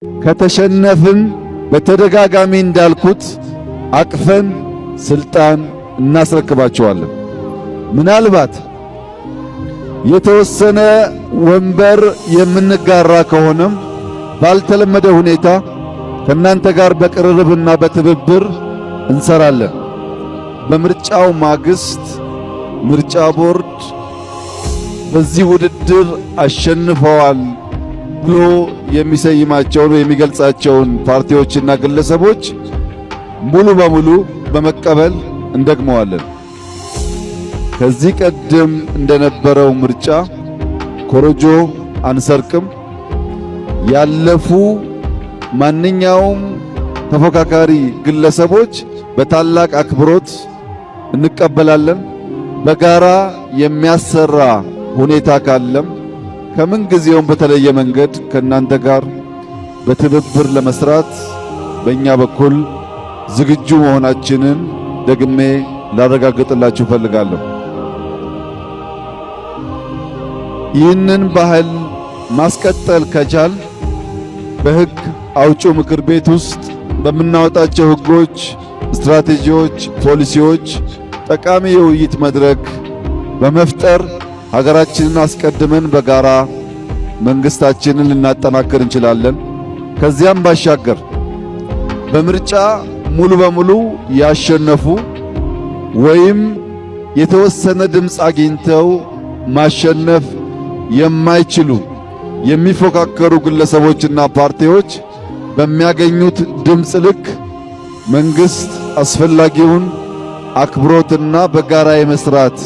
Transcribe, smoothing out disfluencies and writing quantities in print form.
ከተሸነፍን በተደጋጋሚ እንዳልኩት አቅፈን ስልጣን እናስረክባቸዋለን። ምናልባት የተወሰነ ወንበር የምንጋራ ከሆነም ባልተለመደ ሁኔታ ከእናንተ ጋር በቅርርብና በትብብር እንሰራለን። በምርጫው ማግስት ምርጫ ቦርድ በዚህ ውድድር አሸንፈዋል ብሎ የሚሰይማቸውን የሚገልጻቸውን ፓርቲዎችና ግለሰቦች ሙሉ በሙሉ በመቀበል እንደግመዋለን። ከዚህ ቀደም እንደነበረው ምርጫ ኮረጆ አንሰርቅም። ያለፉ ማንኛውም ተፎካካሪ ግለሰቦች በታላቅ አክብሮት እንቀበላለን። በጋራ የሚያሰራ ሁኔታ ካለም ከምን ጊዜውም በተለየ መንገድ ከእናንተ ጋር በትብብር ለመስራት በእኛ በኩል ዝግጁ መሆናችንን ደግሜ ላረጋግጥላችሁ እፈልጋለሁ። ይህንን ባህል ማስቀጠል ከቻል በሕግ አውጪው ምክር ቤት ውስጥ በምናወጣቸው ሕጎች፣ ስትራቴጂዎች፣ ፖሊሲዎች ጠቃሚ የውይይት መድረክ በመፍጠር ሀገራችንን አስቀድመን በጋራ መንግስታችንን ልናጠናክር እንችላለን። ከዚያም ባሻገር በምርጫ ሙሉ በሙሉ ያሸነፉ ወይም የተወሰነ ድምፅ አግኝተው ማሸነፍ የማይችሉ የሚፎካከሩ ግለሰቦችና ፓርቲዎች በሚያገኙት ድምፅ ልክ መንግስት አስፈላጊውን አክብሮትና በጋራ የመስራት